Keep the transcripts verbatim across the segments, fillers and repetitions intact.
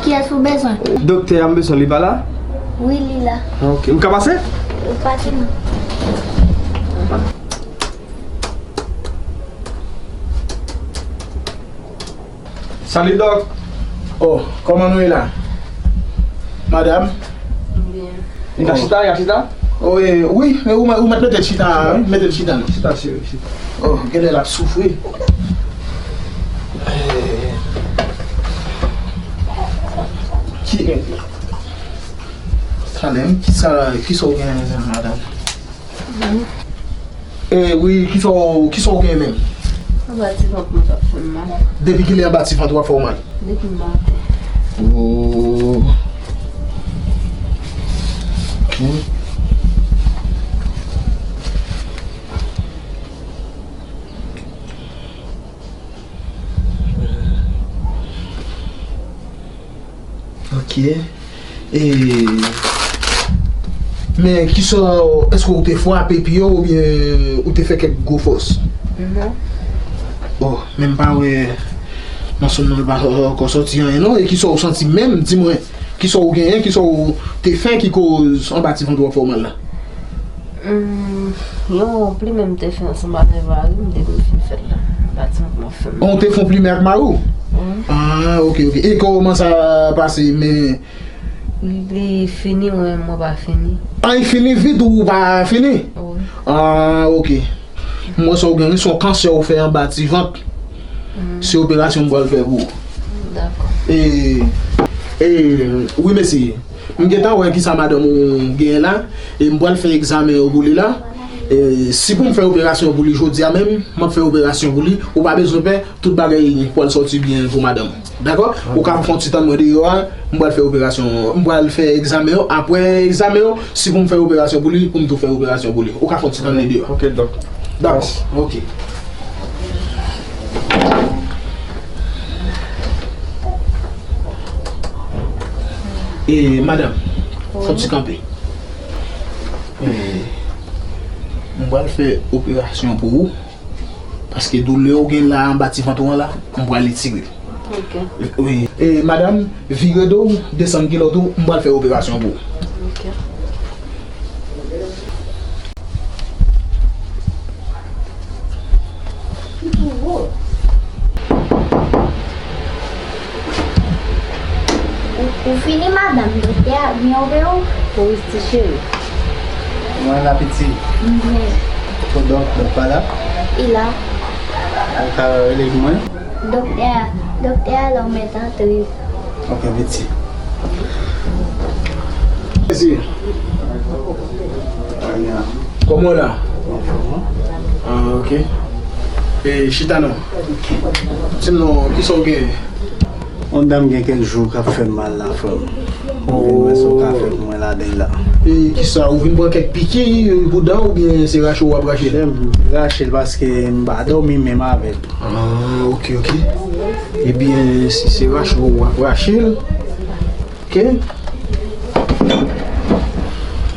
Kiyès ou bezwen? Doktè a m bezwen, li pa la? Wi, li la. Ok. M ka pase? Ou pase non. Salut, Doc. Oh, kòman nou ye la? Madam? Byen. N ka chita, n ka chita? Oh, eh, wi, men ou, ou mèt mete l chita, wi, mete l chita non. Chita, cheri, chita. Oh, genlè l ap soufri. Eh, ki, talè, kisa, kisa w gen, madam? Eh, wi, kisa w, kisa w gen menm? Anba ti vant mwen t ap fè m mal. Depi kilè anba ti vant ou ap fè w mal? Depi maten. Oh. Ok. Ok. E, men kisa, èske ou te frape pye w oubyen ou te fè kèk gwo fòs? Non. Oh, men m pa wè nan sèm nan pa ankò sòti anyen non. E kisa ou santi menm? Di mwen, kisa ou genyen? Kisa ou te fè ki koz anba ti vant ou ap fè w mal la? Hmm, yon plimen m te fè ansanm avè mari m, m te vin fin fè l la. Anba ti vant mwen fè m mal. Ou te fè yon plimen ak mari w? Wi. Ah, ok, ok. E kòman sa pase? Men Li fini, mwen, mwen pa fini. Ah, li fini vit, ou pa fini? Wi. Ah, ok. M wè sa w gen, wi, se yon kansè ou fè anba ti vant. Hmm. Se operasyon m pral fè pou ou. Dakò. E, e, wi, mesye. M gentan wè kisa madanm ou genyen la. E m pral fè egzamen yo pou li la. E, si pou m fè operasyon pou li jodi a menm, m ap fè operasyon pou li. Ou pa bezwen pè, tout bagay pral sòti byen pou madanm ou. Dakò? Ou ka fè yon ti tann mwen deyò a, m pral fè operasyon, m pral fè egzamen yo. Apre egzamen yo, si pou m fè operasyon pou li, pou m tou fè operasyon pou li. Ou ka fè yon ti tann li deyò a. Ok, dòk. Dakò, ok. E, madanm, fò ti kanpe. E, m pral fè operasyon pou ou. Paske doulè ou gen la anba ti vant ou an la, m pral etire l. Ok. Wi. E, madanm, vire do w, desann kilòt ou, m pral fè operasyon pou ou. Ok. Ou, ou fini, madanm? Doktè a byen opere w? Wi, ti cheri. Kòman la, piti? M byen. Kot dòk, dòk pa la? Li la. Ou ka rele pou mwen? Doktè a, doktè a la, ou mèt antre. Ok, piti. Mèsi. Kòman w la? Ah, ok. E, chita non. Di m non, kisa w gen? Yon dan m gen kèk jou k ap fè m mal la, frè m. Ou vin wè sa w ka fè pou mwen ladan l la. E kisa, ou vin pran kèk piki pou dan oubyen se rache w ap rache l? Frè m, rache l paske m pa dòmi menm avè l. Ah, ok, ok. Ebyen, si se rache w ap rache l, ok.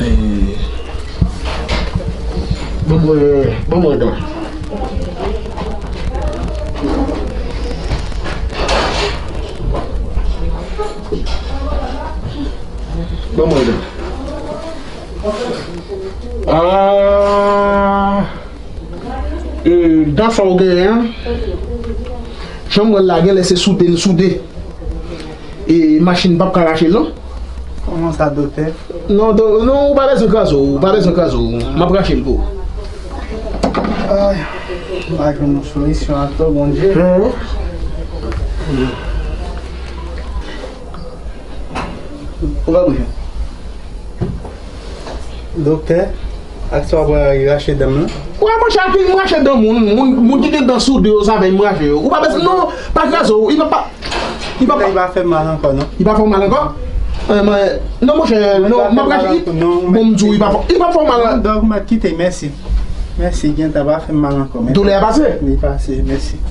Eh, ban mwen, ban mwen dan. Ban mwen dan. Ah, eh, dan sa w genyen an, jan m wè l la, genlè se soude l soude. E machin p ap ka rache l non. Kòman sa, doktè? Non, do, non, ou pa bezwen kraze w, ou pa bezwen kraze w. M ap rache l pou ou. Ay, m pa jwenn yon solisyon atò, Bondye. Ou pa bouje. Doktè, ak sa w ap rache dan m nan? Wè, monchè, anpil m rache dan moun, moun, moun ki gen dan soude yo, sa fè m rache yo. Ou pa bezwen, non, pa kraze w, li pa, pa, li pa, li pa fè m mal ankò, non? Li pa fè w mal ankò? Eh, men, non, monchè, non, m ap rache, bon, m di w, li pa fè, li pa fè w mal. Non, dòk, m ap kite, mèsi. Mèsi, gentan pa fè m mal ankò, mèsi. Doulè a pase? Li pase, mèsi.